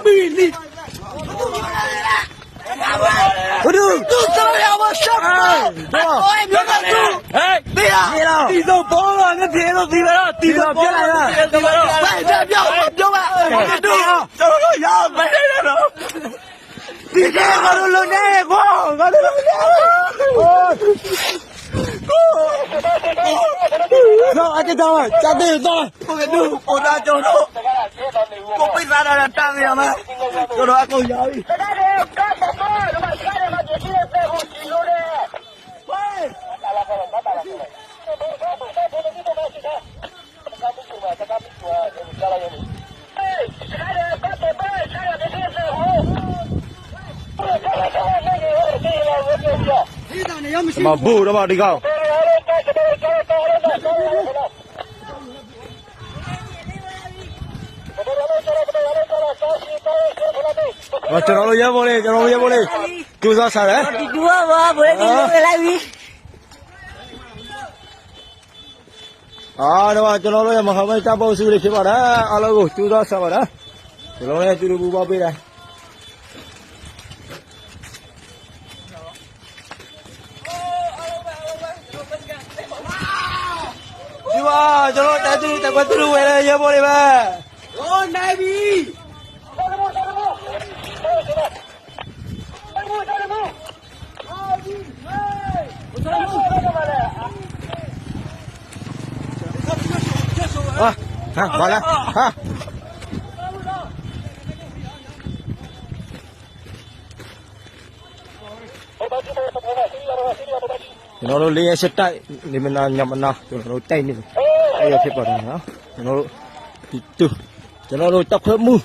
ဒီး ဒီး ဒီး ဒီး အကတၢၢ်ဝဲ ကၢ်သ့ၣ်သီၣ် ဖိကဒု အိၣ်သးကၠီၤဒိၣ် ကိးပ့သးဒၣ်တၢ်ဂ့ၤအမး ကၠီၤဒိၣ်အကိၢ်ယၤဝံၤ မၤဘူၣ်ဒီးမၤဒံးကီၢ် ကျွန်တော်တို့ရဲဘော်လေး ကျွန်တော်တို့ရဲဘော်လေး ကြိုးစားစားတယ် ဒီတူဝါဝါဘိုးဒီဝဲလာဝီ အာ တော့ ကျွန်တော်တို့ရဲ့ မဟာမိတ်တပ်ဖွဲ့စုလေးဖြစ်ပါတယ် အားလုံးကို ကြိုးစားစားပါတယ် ကျွန်တော်လည်း သူတို့ပူပေါင်းပေးတယ် ဒီမှာ ကျွန်တော် တပ်စု တပ်ခွဲသူတို့ဝယ်တဲ့ ရဲဘော်တွေပဲ ဟို နိုင်ပြီ ဟာ ဟာ ဘာလဲ ဟာ ကျွန်တော်တို့ လေးရက်ဆက်တိုက် နေမနာညမနာ ကျွန်တော်တို့ တိုက်နေတယ် အဲ့ရဖြစ်ပါတယ်နော် ကျွန်တော်တို့ ပြည်သူ ကျွန်တော်တို့ တပ်ခွဲမှူး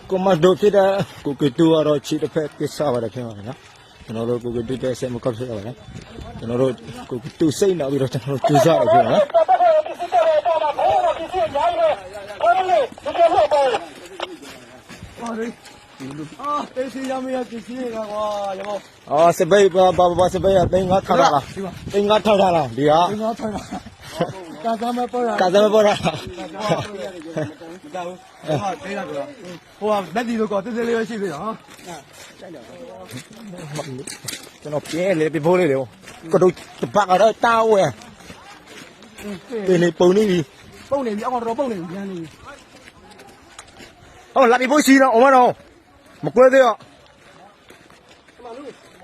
ကွန်မန်ဒိုဖြစ်တဲ့ ကိုကတူကတော့ ခြေတစ်ဖက်ကိစ္စပါတယ် ဖြစ်ပါတယ်နော် ကျွန်တော်တို့ ကိုကတူတဲ့ စိတ်မကောင်းဖြစ်ရပါတယ် ကျွန်တော်တို့ ကိုကတူစိတ်နာပြီးတော့ ကျွန်တော်တို့ ကြိုးစားတယ် ဖြစ်ပါတယ်နော် အော် စဘဲ ဘာ ဘာ ဘာ စဘဲ သိန်းငါးထောင်လား သိန်းငါးထောင်လား ဒီဟာ ကစားမပေါ်တာ ကစားမပေါ်တာ ဟိုက ဘက်တီလိုကော တဲတဲလေးပဲ ရှိသေးတယ်နော် ကျွန်တော် ပြဲလဲ ပြဖို့လေးလေ ကဒိုးတပတ်ကတော့ တဝဲ တေနေ ပုံနေပြီ ပုံနေပြီ အကောင်တော် ပုံနေပြီ ညာနေပြီ ဟော လာပြီ ဖို့ရှိတော့ အမတော့ မကွဲသေးတော့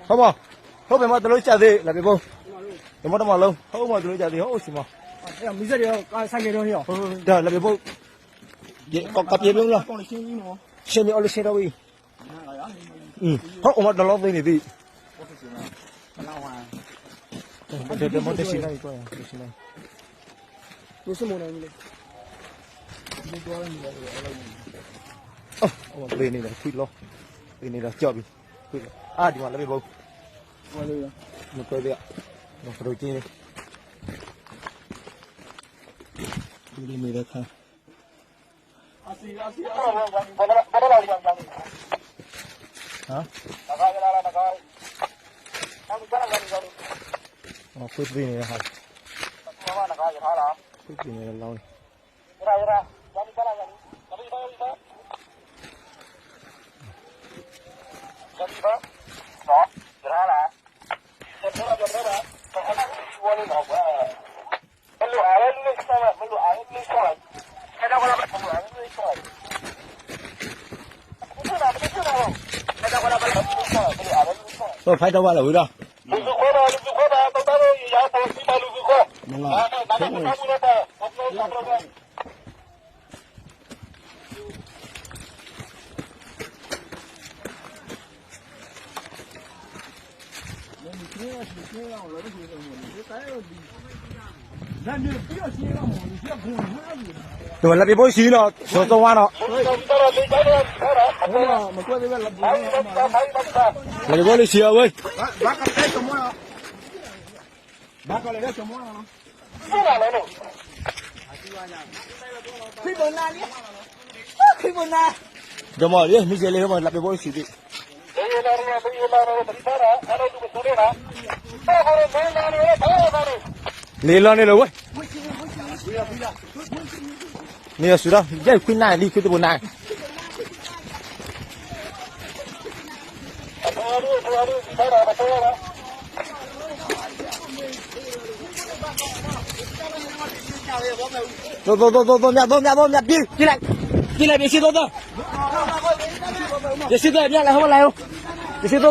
ဟုတ်ပါ ဟုတ်ပဲမ တလုံးချသေး လာပြီ ဖို့ တမတမလုံး ဟုတ်မ တလုံးချသေး ဟုတ်ရှိမ မီးစက်တွေ ဆိုင်ကယ်တွေ ဟော ဒါ လာပြီ ဖို့ က ကပ်ပြေပြုံးလား ရှင်းပြီ အော်လို့ ရှင်းတော့ပြီ ဟုတ် အမ တလုံးသေးနေပြီ တမတရှိနိုင် ကွာ တရှိနိုင် မစမုန်နိုင်ဘူးလေ အမ ပျေနေတယ် ခွေးလော ပျေနေတယ် ကြောက်ပြီ ခွေးလော အာ ဒီမှာ လာပြီ ဖို့ မကွဲသေး မကရိုကင်း ဒီနေတဲ့ခါ ဟမ် အခွေးသ့ၣ်န့ၣ်ဟါ ခွေးသ့ၣ်န့ၣ်လီၤ ဖဲတဝါလၢဝံၤဒီး တဝဲလၢပဘိၣ်ဆံနီၤ စီၤစီၤဝါနီၤ လၢပဘိၣ်လၢဆံအဝဲ ခရံာ်ဘိနါလံ ခရံာ်ဘိနါ ကမီၤလံ မ့ၢ်စဲးလံ ကမီၤလၢပဘိၣ်ဆံဒံး လ့လီၤန့ၣ်လီၤဝဲ, န့ၣ်အဆူၣ်ဒီး ယဲၢ်ခွံနၢ်လံ ခွံတဘိနၢ်, သိသိသိသိ မၠၣ်သိ မၠၣ်သိ မၠၣ် က့ၤလဲၣ်, က့ၤလဲၣ် ပယစ့သိသိ, ပယစ့သိ မၠၣ်လဲၤဟိလဲၤ, ပယစ့သိ